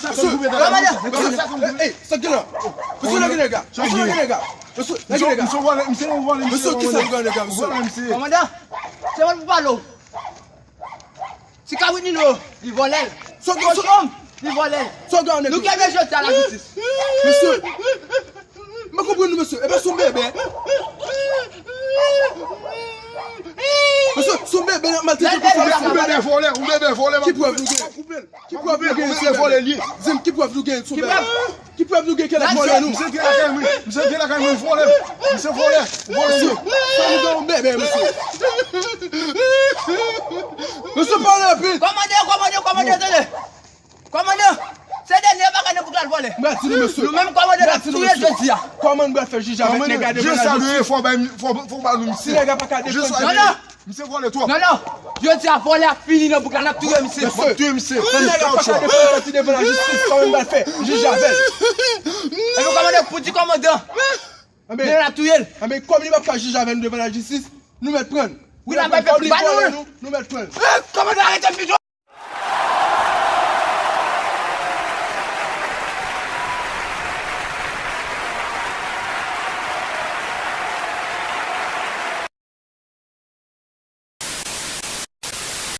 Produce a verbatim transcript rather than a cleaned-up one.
Sa k ap koupe tèt la. Mesye, mesye, ey, sa k gen la? Mesye, lage nèg la. Mesye, lage nèg la. Mesye, lage nèg la. Mesye, kisa l gen nèg la, mesye? Kòmandan, se mwen pou pale w. Ti kabrit Nino, li vòlè l. Ti Kòchonm, li vòlè l. Nou kenbe jodi a lajistis. Mesye, m pa konprann nou, mesye. E pa sou bebe. Mesye, sou bebe, n ap maltrete konsa, mesye. Ou bebe vòlè, ou bebe vòlè. Ki prèv nou gen? Ki prèv nou gen? Ou bebe vòlè li ye. Di m, ki prèv nou gen sou bebe? Ki prèv nou gen ke l ap vòlè nou? Misye te lakay mwen. Misye te lakay mwen, vòlè. Misye vòlè. Vòlè li ye. Sa nou gen yon bebe, mesye. Mesye, pale anpil. Kòmandan, kòmandan, kòmandan, tande. Kòmandan, se dènye bagay nan bouk la l vòlè. M ap di nou, mesye. Nou menm kòmandan n ap touye l jodi a. Kòman n pral fè jij avèk nèg la devan lajistis? Fò, fò, fò ba nou misye. Si nèg la pa ka defann tèt li. Non, non. Misye vòlè twòp. Non, non. Jodi a vòlè a fini nan bouk la, n ap touye misye. N ap touye misye. Si nèg la pa ka defann tèt li devan lajistis, kòman n pral fè jij avè l? Epi kòmandan, pou di kòmandan. Anben, n ap touye l. Anben, kòm li p ap ka jij avè nou devan lajistis, nou mèt pran l. Wi, n ap pran l, kòm li vòlè nou, nou mèt pran l. Kòmandan, arete m pito.